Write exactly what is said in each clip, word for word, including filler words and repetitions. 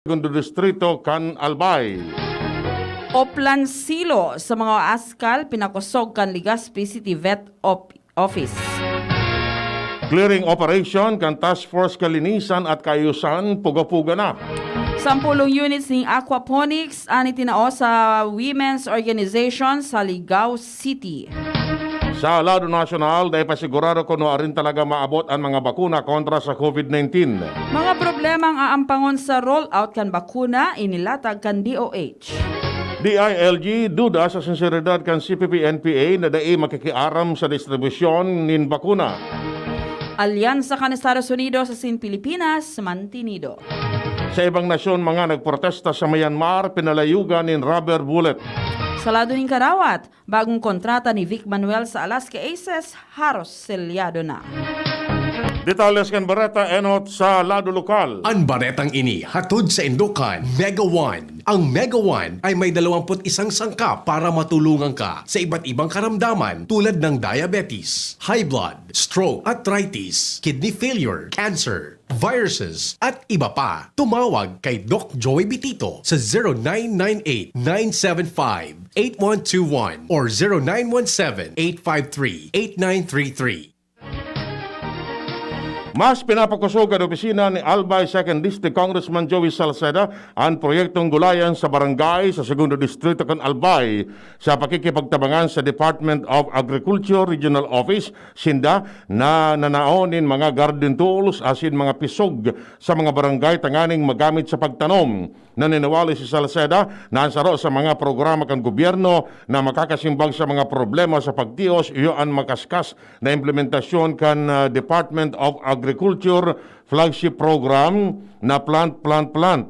Segundo Distrito kan Albay. Oplan Silo sa mga askal, pinakosog kan Legazpi City Vet Op-, Office. Clearing operation kan Task Force Kalinisan at Kaayusan, puga-puga na. Sampulong units ning aquaponics an itinao sa Women's Organization sa Ligao City. Sa lado nasyonal, dai pa sigurado kun nuarin talaga maabot an mga bakuna kontra sa COVID nineteen. Mga problemang aampangon sa rollout kan bakuna, inilatag kan D O H. D I L G, duda sa sinseridad kan C P P N P A na dai makikiaram sa distribusyon nin bakuna. Alyansa kan Estados Unidos asin Pilipinas, mantinido. Sa ibang nasyon, mga nagprotesta sa Myanmar, pinalayugan nin rubber bullet. Sa lado nin karawat, bagong kontrata ni Vic Manuel sa Alaska Aces, haros selyado na. Detalles kan bareta, enot sa lado lokal. An baretang ini hatod saindo kan Mega One. Ang Mega One ay may dalawampu't isang sangkap para matulungan ka sa iba't ibang karamdaman tulad ng diabetes, high blood, stroke, arthritis, kidney failure, cancer, viruses, at iba pa. Tumawag kay Doc Joey Bitito sa zero nine nine eight, nine seven five, eight one two one or zero nine one seven, eight five three, eight nine three three. Mas pinapakosog an opisina ni Albay Second District Congressman Joey Salceda an proyektong gulayan sa barangay sa Segundo Distrito kan Albay. Sa pakikipagtabangan sa Department of Agriculture Regional Office, sinda na nanao nin mga garden tools asin mga pisog sa mga barangay tanganing magamit sa pagtanom. Naniniwala si Salceda na an saro sa mga programa kan gobyerno na makakasimbag sa mga problema sa pagtios iyo an makaskas na implementasyon kan, ah, Department of Agriculture flagship program na Plant, Plant, Plant.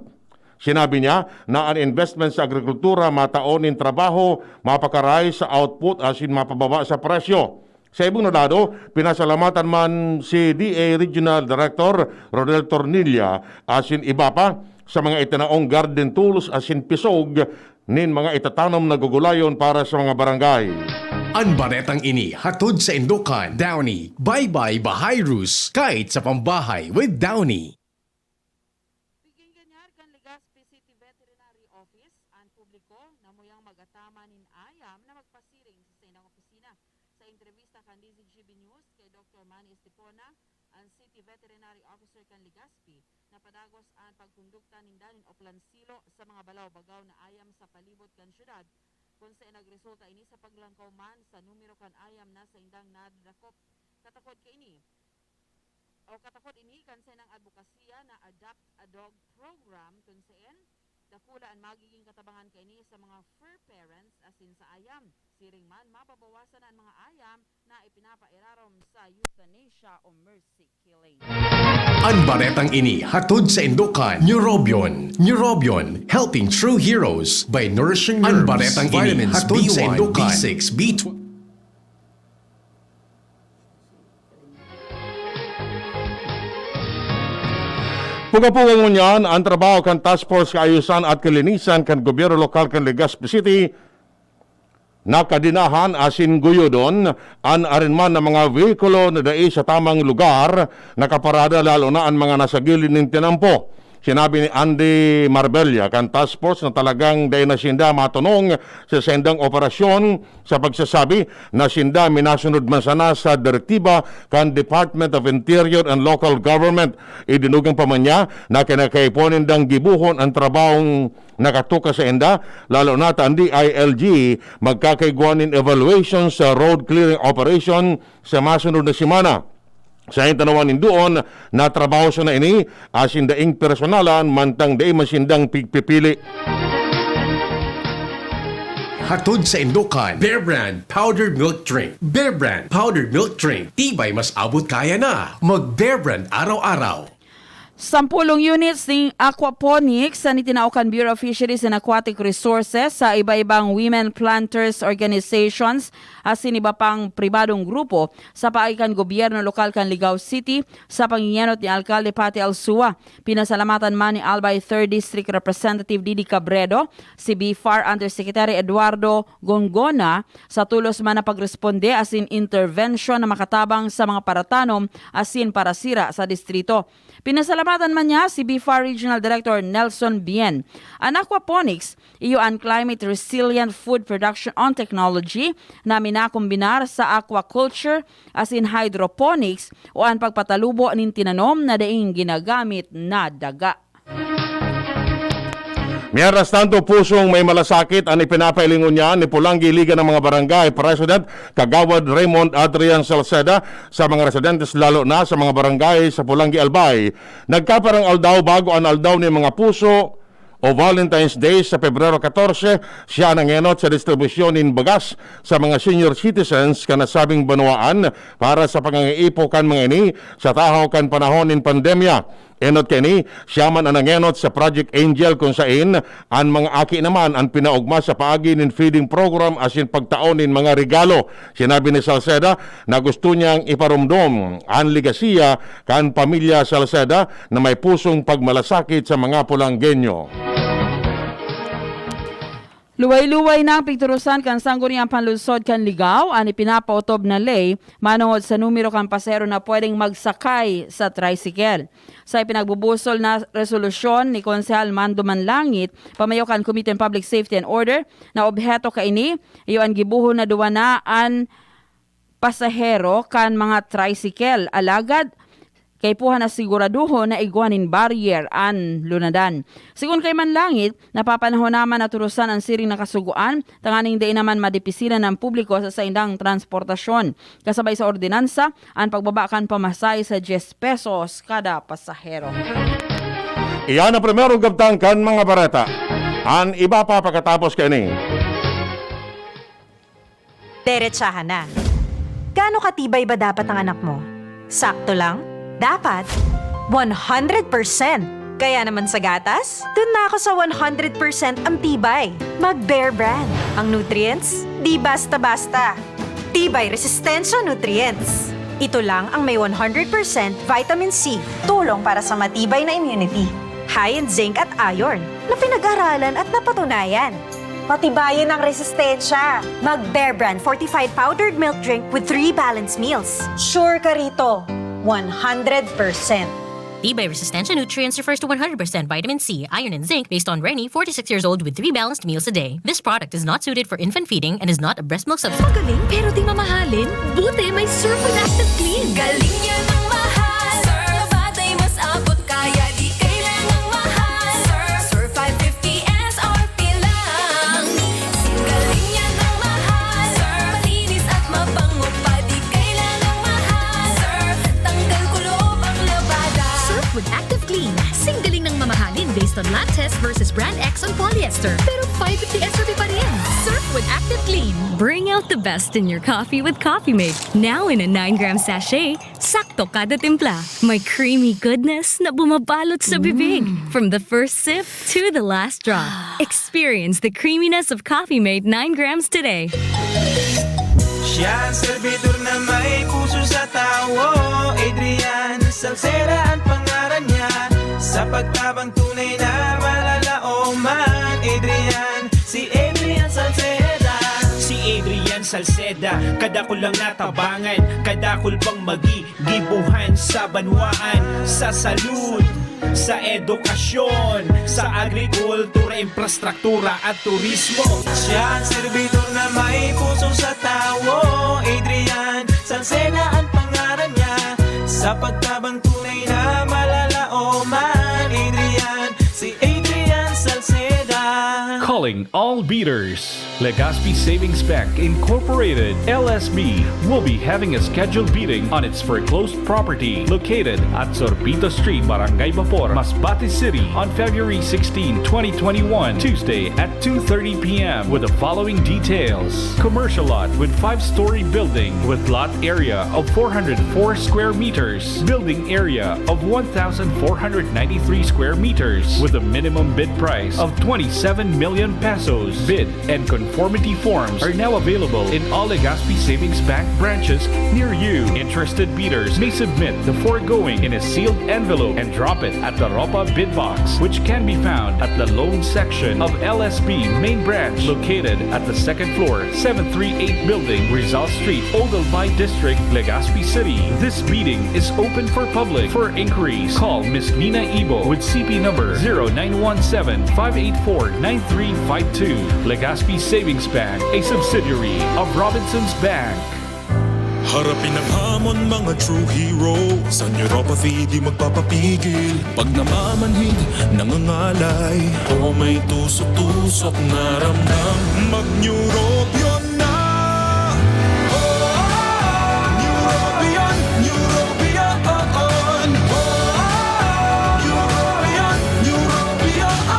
Sinabi niya na an investment sa agrikultura matao nin trabaho, mapakaray sa output asin mapababa sa presyo. Sa ibong na lado, pinasalamatan man si D A Regional Director Rodel Tornilla asin iba pa sa mga itinaong garden tools asin pisog nin mga itatanom na gugulayon para sa mga barangay. An baretang ini hatod saindo kan Downy. Bye-bye Bahay Rus, kahit sa pambahay with Downy. Piging ganyar kan Legazpi City Veterinary Office, an publiko namuyang mag-ataman nin ayam na magpasiring sa saindang opisina. Sa entrebista kan D Z G B News kay Doktor Manny Estepona, an City Veterinary Officer kan Legazpi, napadagos an pagkondukta ninda nin oplan silo sa mga balaw-bagaw na ayam sa palibot kan syudad, kun saen nagresulta ini sa paglangkaw man sa numero kan ayam na saindang nadadakop. Katakod kaini, o katakod ini kan saindang adbokasiya na Adopt a Dog Program, kun saen dakula an magiging katabangan kaini sa mga fur parents asin sa ayam. Siring man, mababawasan na an mga ayam na ipinapairarom sa euthanasia o mercy killing. An baretang ini hatod saindo kan Neurobion. Neurobion, helping true heroes by nourishing nerves. An baretang ini hatod saindo kan B six, B twelve. Puga-puga ngunyan an trabaho kan Task Force Kaayusan at Kalinisan kan Gobyerno Lokal kan Legazpi City. Nakadenahan asin guyodon an arin man na mga vehikulo na dai sa tamang lugar nakaparada, lalo na an mga nasa gilid nin tinampo. Sinabi ni Andy Marbella kan task force na talagang dai na sinda matonong sa saindang operasyon sa pagsasabi na sinda minasunod man sana sa direktiba kan Department of Interior and Local Government. Idinugang pa man niya na kinakaipuhan nindang gibohon an trabahong nakatuka sainda, lalo na ta an D I L G magkakaigwa nin evaluation sa road clearing operation sa masunod na semana. Sa tanawan nin duon, natrabaho sana ini asin daing personalan mantang dai man sindang pigpipili. Hatod saindo kan Bear Brand Powdered Milk Drink. Bear Brand Powdered Milk Drink. Tibay mas abot kaya na. Mag Bear Brand araw-araw. Sampulong units ning aquaponics an itinao kan Bureau of Fisheries and Aquatic Resources sa iba-ibang women planters organizations asin iba pang pribadong grupo sa paagi kan gobyerno lokal kan Ligao City sa pangingenot ni Alkalde Patty Alsua. Pinasalamatan man ni Albay Third District Representative Didi Cabredo si B far Undersecretary Eduardo Gongona sa tulos man na pagresponde asin intervention na makatabang sa mga paratanom asin parasira sa distrito. Pinasalamatan Atan man niya si BIFAR Regional Director Nelson Bien. An aquaponics, iyo an climate resilient food production on technology na minakombinar sa aquaculture asin hydroponics o an pagpatalubo nin tinanom na daing ginagamit na daga. Mientras tanto, pusong may malasakit an ipinapailingon niya ni Polangui Liga ng mga Barangay President Kagawad Raymond Adrian Salceda sa mga residentes, lalo na sa mga barangay sa Polangui Albay. Nagkaparang aldaw bago an aldaw nin mga puso o Valentine's Day sa Pebrero katorse, siya nangenot sa distribusyon nin bagas sa mga senior citizens kan nasabing banwaan para sa pangangaipo kan mga ini sa tahaw kan panahon nin pandemya. Enot kaini, siya man an nangenot sa Project Angel, kun sain an mga aki naman an pinaogma sa paagi nin feeding program asin pagtao nin mga regalo. Sinabi ni Salceda na gusto niyang iparomdom an legasiya kan pamilya Salceda na may pusong pagmalasakit sa mga Polanggueño. Luway-luway na ang pigturusan kan Sangguniang Panlunsod kan Ligao an ipinapaotob na ley manongod sa numero kan pasahero na pwedeng magsakay sa tricycle. Sa ipinagbubusol na resolusyon ni Konsehal Mando Manlangit, pamayo kan Committee on Public Safety and Order, na obheto kaini, iyo an gibohon na duwa na an pasahero kan mga tricycle. Alagad, kaipuhan na siguraduhon na igwa nin barrier an lunadan. Sigon kay Manlangit, napapanahon naman na turusan an siring na kasugoan tanganing dai naman madipisilan an publiko sa saindang transportasyon. Kasabay sa ordinansa, an pagbaba kan pamasahe sa diyes pesos kada pasahero. Iyan ang primerong kabtang kan mga bareta. An iba pa pakatapos kaini. Deretsahan na. Gaano katibay ba dapat ang anak mo? Sakto lang? Dapat? One hundred percent! Kaya naman sa gatas, dun na ako sa one hundred percent ang tibay. Mag Bear Brand. Ang nutrients, di basta-basta. Tibay Resistensya Nutrients. Ito lang ang may one hundred percent vitamin C, tulong para sa matibay na immunity. High in zinc at iron, na pinag-aralan at napatunayan. Patibayin ang resistensya. Mag Bear Brand fortified powdered milk drink with three balanced meals. Sure ka rito, one hundred percent. Tibay Resistensya Nutrients refers to one hundred percent vitamin C, iron, and zinc based on Reni, forty-six years old, with three balanced meals a day. This product is not suited for infant feeding and is not a breast milk substitute. Magaling pero di mamahalin? Buti may Surf with Active Clean. Galing yan ang mahal. Surf, batay mas abot kaya di kailangang mahal. Surf, Surf five fifty S R P lang. Singgaling yan ang mahal. Surf, malinis at mabango pa, di kailangang mahal. Surf, tanggal kuloob ang labada. Surf with Active Clean. Singgaling ng mamahalin based on lab test versus brand X on polyester. Pero five fifty S R P pa rin. Surf with Active Clean. Bring out the best in your coffee with Coffee Mate. Now in a nine gram sachet. Sakto kada timpla. May creamy goodness na bumabalot sa bibig. From the first sip to the last drop. Experience the creaminess of Coffee Mate nine grams today. Siya ang servidor na may puso sa tawo. Adrian Salceda ang pangaran niya. Sa pagtabang tunay na malalaoman. Adrian, si Adrian Salceda. Si Adrian Salceda, kadakul lang natabangan, kadakul pang magi gibuhan sa banwaan, sa salud, sa edukasyon, sa agrikultura, infrastruktura at turismo. Siya ang servidor na may puso sa tawo. Adrian Salceda ang pangaran niya. Sa pagtabang tunay na malalaoman, Adrian, si Adrian Salceda. Calling all beaters. Legazpi Savings Bank Incorporated, L S B, will be having a scheduled beating on its foreclosed property located at Sorbito Street, Barangay Bapor, Masbate City on February sixteen, twenty twenty-one, Tuesday at two thirty p m with the following details. Commercial lot with five-story building with lot area of four hundred four square meters, building area of one thousand four hundred ninety-three square meters with a minimum bid price of twenty-seven million pesos. Bid and conformity forms are now available in all Legazpi Savings Bank branches near you. Interested bidders may submit the foregoing in a sealed envelope and drop it at the Ropa Bid Box, which can be found at the loan section of L S B main branch, located at the second floor, seven three eight building, Rizal Street, Oglabay District, Legazpi City. This bidding is open for public. For inquiries, call Miss Nina Ibo with C P number zero nine one seven, five eight four, nine three five two. Legazpi Savings Bank, a subsidiary of Robinsons Bank. Harapin ang hamon, mga true hero. Sa neuropathy di magpapapigil. Pag namamanhid, nangangalay, o may tusok-tusok na ramdam, mag-Neurobion na. Neurobion, Neurobion, Neurobion, Neurobion.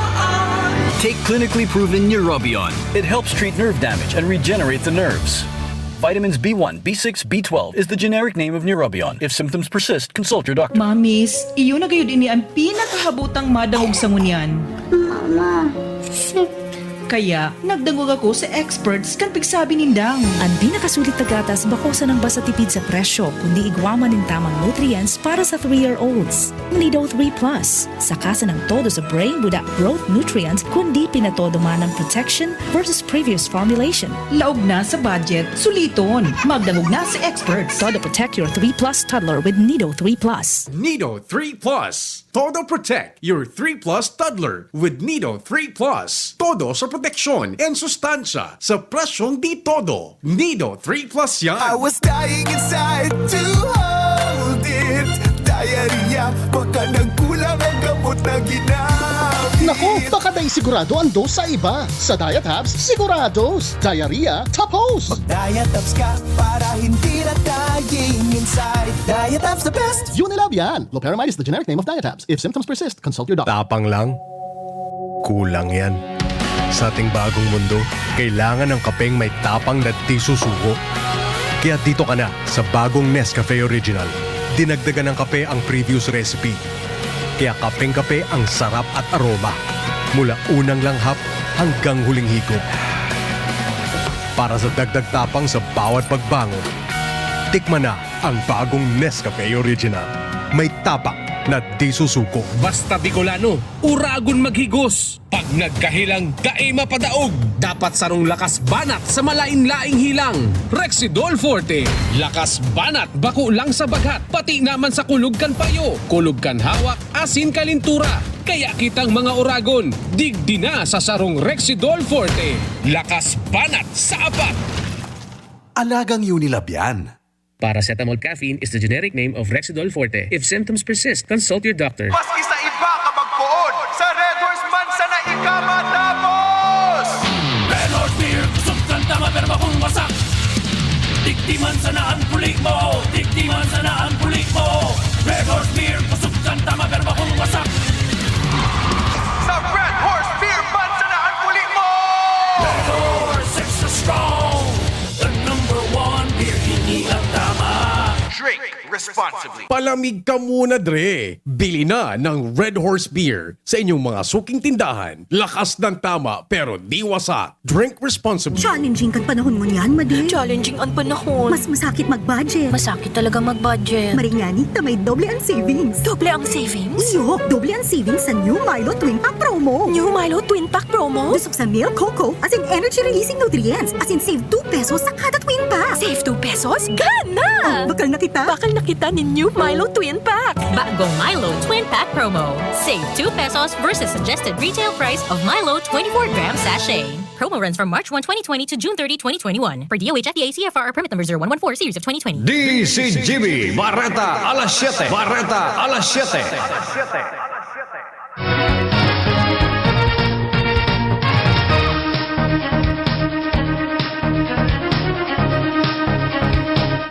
Take clinically proven Neurobion. It helps treat nerve damage and regenerate the nerves. Vitamins B one, B six, B twelve is the generic name of Neurobion. If symptoms persist, consult your doctor. Mamis, iyo na gayud ini an pinakahabotang madangog sa ngunyan. Mama, Kaya, nagdangog ako sa experts kan pigsabi nindang. An pinakasulit na gatas bako sanang basta tipid sa presyo, kundi igwa man nin tamang nutrients para sa three-year-olds. Nido three Plus, saka sanang todo sa brain buda growth nutrients, kundi pinatodo man ang protection versus previous formulation. Laog na sa budget, suliton. Magdangog na sa experts. Todo protect your three plus toddler with Nido three Plus. Nido three Plus. Todo protect your three plus toddler with Nido three Plus. Todo sa proteksyon and sustansya sa presyong di todo. Nido three Plus yan. I was dying inside to hold it. Diarrhea, baka nagkulang ang gamot na ginamit. Naku, baka dai sigurado ang dose sa iba. Sa Diet Hubs, sigurados. Diarrhea, tapos! Diet Hubs ka para hindi na dying inside. Diet Hubs the best! Unilab yan! Loperamide is the generic name of Diet Hubs. If symptoms persist, consult your doctor. Tapang lang? Kulang yan. Sa ating bagong mundo, kailangan ng kapeng may tapang na di susuko. Kaya dito ka na sa bagong Nescafe Original. Dinagdagan ng kape ang previous recipe. Kaya kapeng-kape ang sarap at aroma. Mula unang langhap hanggang huling higop. Para sa dagdag tapang sa bawat pagbangon, tikman na ang bagong Nescafe Original. May tapang na di susuko. Basta Bicolano, uragon maghigos. Pag nagkahilang, dai mapadaog. Dapat sarong lakas banat sa malain-laing hilang. Rexidol Forte. Lakas banat bako lang sa baghat, pati naman sa kulog kan payo, kulog kan hawak, asin kalintura. Kaya kitang mga uragon, digdi na sa sarong Rexidol Forte. Lakas banat sa apat. Alagang Unilab yan. Paracetamol caffeine is the generic name of Rexidol Forte. If symptoms persist, consult your doctor. Maski sa iba ka magpoon, sa Red Horse man sana ika matapos! Red Horse Beer, kusog kan tama pero bakong wasak. Digdi man sana an pulig mo, digdi man sana an pulig mo. Red Horse Beer, kusog kan tama pero bakong wasak. Sa Red Horse Beer man sana an pulig mo! Red Horse, extra strong. The number one beer, ini ang tama. Drink responsibly. Palamig ka muna, dre. Bili na ng Red Horse Beer sa inyong mga suking tindahan. Lakas ng tama, pero di wasak. Drink responsibly. Challenging kan panahon ngunyan, Madi. Challenging ang panahon. Mas masakit mag-budget. Masakit talaga mag-budget. Maringani ta may doble ang savings. Doble ang savings? Iyo, doble ang savings sa New Milo Twin Pack Promo. New Milo Twin Pack Promo? Dusog sa milk, cocoa, asin energy-releasing nutrients. Asin save two pesos sa kada Twin Pack. Save two pesos? Gana! Oh, bakal na kita. Bakal na kita nin New Milo Twin Pack. Bagong Milo Twin Pack Promo. Save two pesos versus suggested retail price of Milo twenty-four gram sachet. Promo runs from March one, twenty twenty to June thirty, twenty twenty-one. Per D O H F D A C F R permit number zero one one four series of twenty twenty. D C G B, Bareta alas siyete. Bareta alas siyete.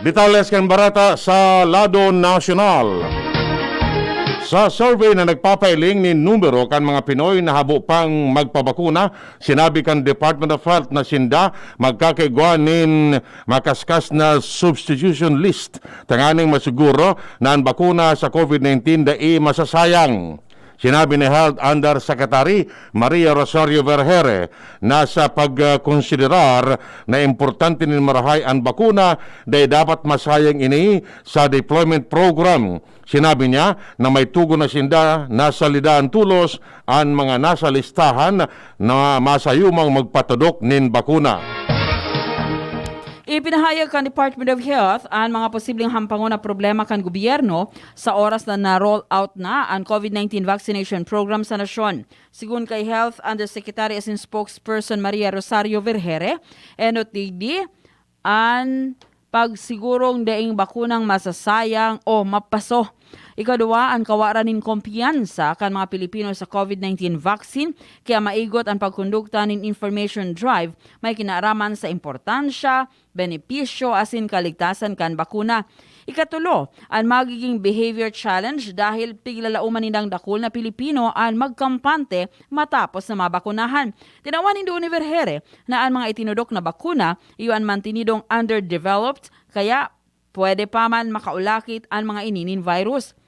Detalles kan bareta sa lado nasyonal. Sa survey na nagpapailing nin numero kan mga Pinoy na habo pang magpabakuna, sinabi kan Department of Health na sinda magkakaigwa nin makaskas na substitution list tanganing masiguro na an bakuna sa COVID nineteen dai masasayang. Sinabi ni Health Undersecretary Maria Rosario Vergere na sa pagkonsiderar na importante nin marahay an bakuna, dai dapat masayang ini sa deployment program. Sinabi niya na may tugon na sinda na salidaan tolos an mga nasa listahan na masayumang magpatodok nin bakuna. Ipinahayag kan Department of Health an mga posibleng hampangon na problema kan gobyerno sa oras na na-roll out na an COVID nineteen vaccination program sa nasyon. Sigon kay Health Undersecretary asin Spokesperson Maria Rosario Vergere, enot digdi an pagsigurong daing bakunang masasayang o mapaso. Ikaduwa, an kawaran nin kumpiyansa kan mga Pilipino sa COVID nineteen vaccine, kaya maigot an pagkondukta nin information drive may kinaaraman sa importansya, benepisyo asin kaligtasan kan bakuna. Ikatulo, an magiging behavior challenge dahil piglalaoman nindang dakul na Pilipino an magkampante matapos na mabakunahan. Tinawan nindo ni Vergere na an mga itinodok na bakuna iyo an mantinidong underdeveloped, kaya pwede pa man makaulakit an mga ini nin virus.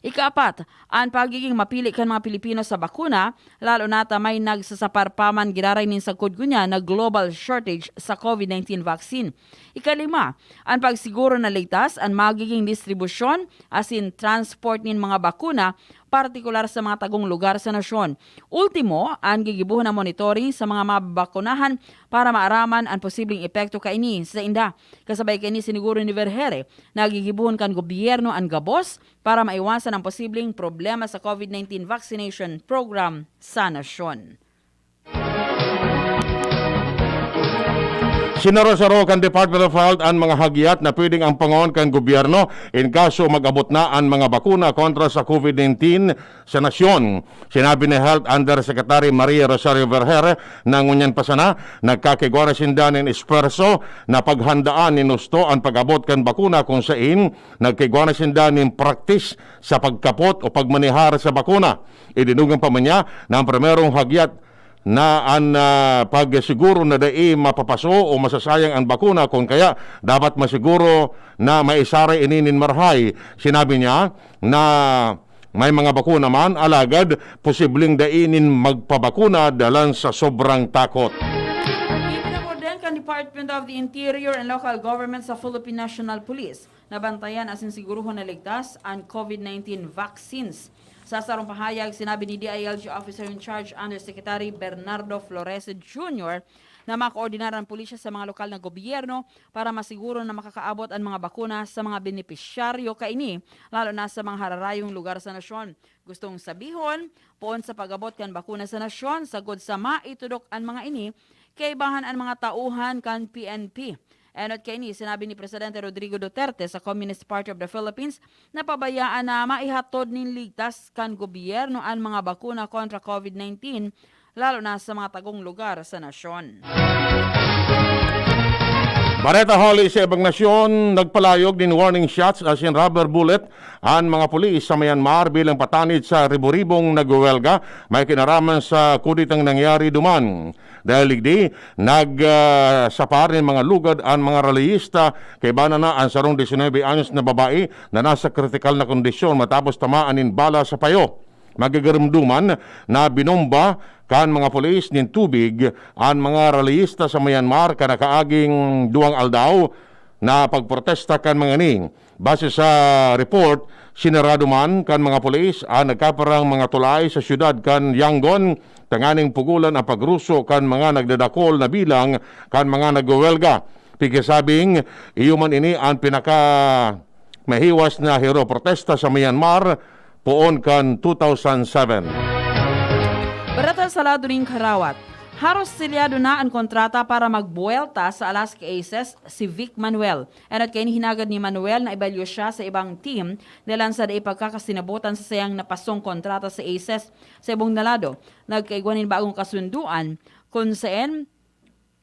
Ikaapat, an pagiging mapili kan mga Pilipino sa bakuna, lalo na ta may nagsasapar pa man giraray nin sagkod ngunyan na global shortage sa COVID nineteen vaccine. Ikalima, an pagsiguro na ligtas an magiging distribusyon asin transport nin mga bakuna, partikular sa mga tagong lugar sa nasyon. Ultimo, an gigibohon na monitoring sa mga mababakunahan para maaraman an posibleng epekto kaini sa inda. Kasabay kaini, siniguro ni Vergere na gigibohon kan gobyerno an gabos para maiwasan ang posibleng problema sa COVID nineteen vaccination program sa nasyon. Sinaro-saro kan Department of Health an mga hagyat na pwedeng ampangon kan gobyerno in kaso mag-abot na an mga bakuna kontra sa COVID nineteen sa nasyon. Sinabi ni Health Undersecretary Maria Rosario Vergere na ngunyan pa sana nagkakaigwa na sinda nin espuwerso na paghandaan nin husto an pag-abot kan bakuna, kung sain nagkaigwa na sinda nin praktis sa pagkapot o pagmanehar sa bakuna. Idinugang pa man niya na ang primerong hagyat na an, ah, pagsiguro na dai mapapaso o masasayang an bakuna, kun kaya dapat masiguro na maisaray ini nin marahay. Sinabi niya na may mga bakuna man, alagad posibleng dai nin magpabakuna dalan sa sobrang takot. Ipinakorden kan Department of the Interior and Local Government sa Philippine National Police na bantayan asin siguruhon na ligtas an COVID nineteen vaccines. Sa sarong pahayag, sinabi ni D I L G Officer in Charge Undersecretary Bernardo Flores Junior na makoordinar an pulisya sa mga lokal na gobyerno para masiguro na makakaabot an mga bakuna sa mga benepisyaryo kaini, lalo na sa mga hararayong lugar sa nasyon. Gustong sabihon, poon sa pag-abot kan bakuna sa nasyon, sagkod sa maitudok an mga ini, kaibahan an mga tauhan kan P N P. Enot kaini, sinabi ni Presidente Rodrigo Duterte sa Communist Party of the Philippines na pabayaan na maihatod nin ligtas kan gobyerno an mga bakuna kontra COVID nineteen, lalo na sa mga tagong lugar sa nasyon. Bareta huli sa ibang nasyon, nagpalayog nin warning shots asin rubber bullet an mga pulis sa Myanmar bilang patanid sa ribo-ribong nagwewelga may kinaraman sa kudetang nangyari duman. Dahil digdi, nag, ah, sapar nin mga lugad an mga rallyista, kaiba na an sarong diecinuebe anyos na babae na nasa kritikal na kondisyon matapos tamaan nin bala sa payo. Magigiromdoman na binomba kan mga pulis nin tubig an mga rallyista sa Myanmar kan nakaaging duwang aldaw na pagprotesta kan mga ini. Base sa report, sinarado man kan mga pulis an nagkaparang mga tulay sa siyudad kan Yangon tanganing pugolan an pagruso kan mga nagdadakol na bilang kan mga nagwewelga. Pigkasabing, iyo man ini an pinaka mahiwas na hero protesta sa Myanmar poon kan two thousand seven. Bareta sa lado nin karawat. Haros selyado na an kontrata para magbuwelta sa Alaska Aces si Vic Manuel. Enot kaini, hinagad ni Manuel na ibalyo siya sa ibang team dalan sa dai pagkakasinabutan sa saiyang napasong kontrata sa Aces. Sa ibong na lado, nagkaigwa nin bagong kasunduan kun saen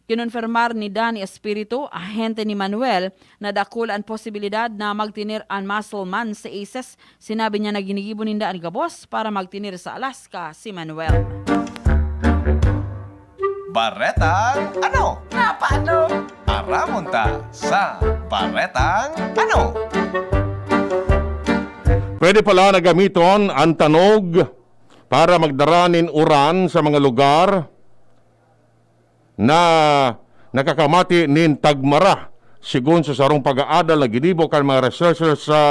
kinonfirmar ni Danny Espiritu, ahente ni Manuel, na dakul an posibilidad na magtener an Muscle Man sa Aces. Sinabi niya na ginigibo ninda an gabos para magtener sa Alaska si Manuel. Baretang ano? Napaano? Aramon ta sa Baretang ano? Pwede pala na gamiton an tanog para magdara nin uran sa mga lugar na nakakamati nin tagmara, sigon sa sarong pag-aadal na ginibo kan mga researchers sa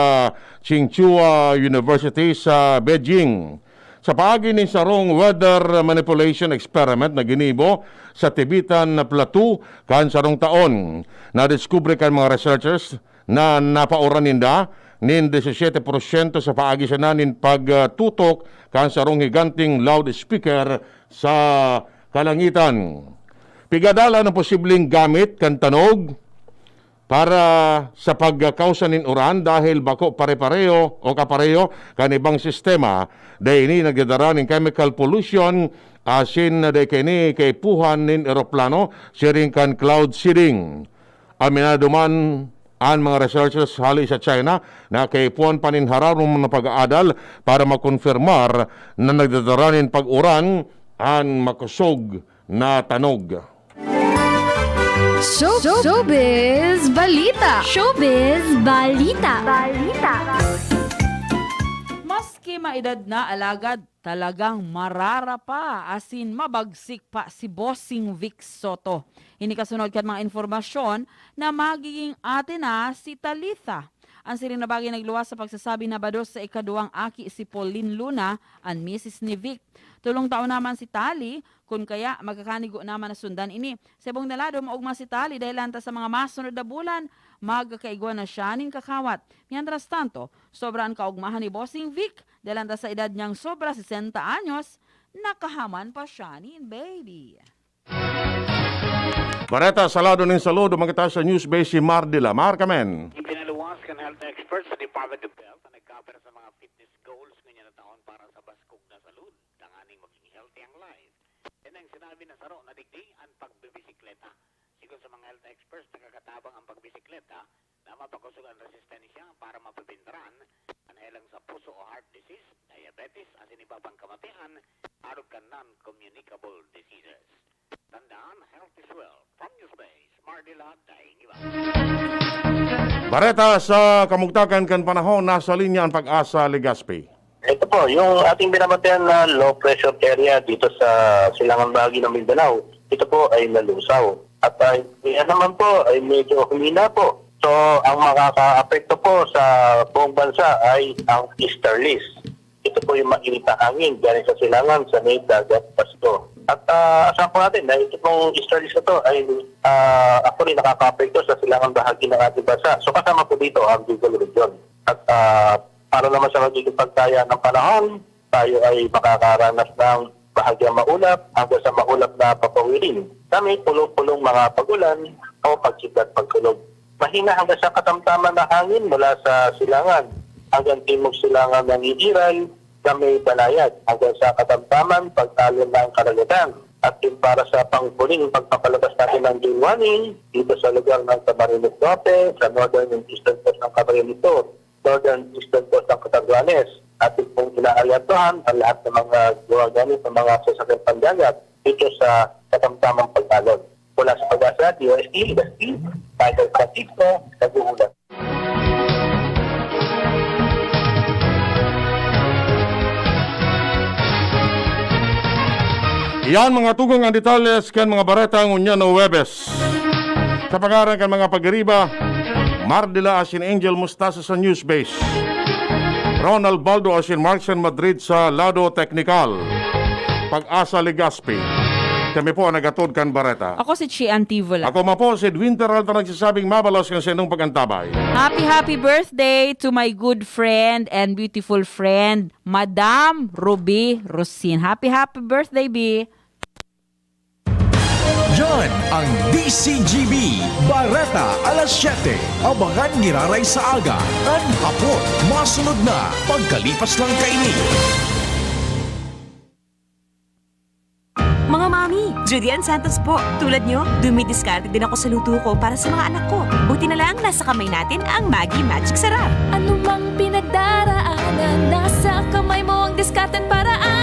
Tsinghua University sa Beijing. Sa paagi nin sarong weather manipulation experiment na ginibo sa Tibetan Plateau kan sarong taon, nadiskubre kan mga researchers na napauran ninda nin disisiyete porsyento sa paagi sana nin pagtutok kan sarong higanteng loudspeaker sa kalangitan. Pigadalan ang posibleng gamit kan tanog para sa pagkausa nin uran dahil bako pare-pareho o kapareho kan ibang sistema, dai ini nagdadara nin chemical pollution asin dai kaini kaipuhan nin eroplano siring kan cloud seeding. Aminado man an mga researchers hali sa China na kaipuhan pa nin hararom na pag-aadal para makonfirmar na nagdadara nin pag-uran an makosog na tanog. Show, Showbiz Balita! Showbiz Balita! Balita! Maski maedad na, alagad talagang marara pa asin mabagsik pa si Bossing Vic Soto. Ini kasunod kan mga impormasyon na magiging ate na si Talitha. An siring na bagay nagluwas sa pagsasabi na bados sa ikaduwang aki si Pauline Luna, an misis ni Vic. Tolong taon naman si Tali, kun kaya magkakanigo naman na sundan ini. Sa ibong na lado, maogma si Tali dahilan ta sa mga masunod na bulan, magkakaigwa na siya nin kakawat. Mientras tanto, sobra an kaogmahan ni Bossing Vic, dahilan ta sa edad niyang sobra sesenta anyos, nakahaman pa siya nin baby. Bareta sa lado nin salud, duman kita sa News Base si Mar de la Mar, kamen. Ipinaluwas kan health experts sa Department of Health na nagkaper sa mga fitness goals ngunyan na taon para sa baskog na salud, tanganing maging healthy ang life. Yan ang sinabi na saro na digdi an pagbibisikleta. Sigon sa mga health experts, nakakatabang ang pagbisikleta na mapakosog an resistensya para mapabintaran an helang sa puso o heart disease, diabetes, asin iba pang kamatian, arog kan non-communicable diseases. Tandaan, health is wealth. From News Base, Mardila Daingiba. Bareta sa kamugtakan kan panahon, nasa linya an Pag-asa Legazpi. Ito po, yung ating binabantayan na low pressure area dito sa silangang bahagi ng Mindanao, ito po ay nalusaw. At uh, yan naman po ay medyo humina po. So, ang makakaapekto po sa buong bansa ay ang easterlies. Ito po yung mainit na hangin galing sa silangan sa may dagat pasto. At uh, asahan po natin na ito pong easterlies na ito ay uh, actually nakakaapekto sa silangang bahagi ng ating bansa. So, kasama po dito ang Bicol region. At uh, para naman sa magiging pagdaya ng panahon, tayo ay makakaranas ng bahagyang maulap hanggang sa maulap na papawirin na may pulong-pulong mga pag-ulan o pagkidlat pagkulog. Mahina hanggang sa katamtaman na hangin mula sa silangan hanggang timog silangan ng Igiran na may banayad hanggang sa katamtaman pagtalon ng karagatan. At yung para sa panghuling pagpapalabas natin ng June warning dito sa lugar ng Camarines Norte, sa northern and eastern coast ng Camarines Sur, northern eastern coast ng Catanduanes. Atin pong inaalertohan ang lahat ng mga gumagamit ng mga sasakyang pandagat dito sa katamtamang pagtalon. Mula sa Pag-asa, D O S T, Dusty, Michael Francisco, nag-uulat. Iyan mga tugang ang detalles kan mga bareta ngunyan na Huwebes. Sa pangaran kan mga pagiriba, Mardila asin Angel Mustasa sa News Base. Ronald Baldo asin Mark San Madrid sa lado teknikal. Pag-asa Legazpi. Kami po ang nagatod kan bareta. Ako si Chi Antivola. Ako man po si Edwin Peralta nagsasabing mabalos kan sa inyong pag-antabay. Happy, happy birthday to my good friend and beautiful friend, Madam Ruby Rosin. Happy, happy birthday, B. Yan ang D C G B, Bareta alas siyete. Abangan giraray sa aga, an hapon. Masunod na, pagkalipas lang kaini. Mga mami, Judy Ann Santos po. Tulad nyo, dumidiskarte din ako sa luto ko para sa mga anak ko. Buti na lang, nasa kamay natin ang Maggi Magic Sarap. Anumang pinagdaraanan, nasa kamay mo ang diskarte at paraan.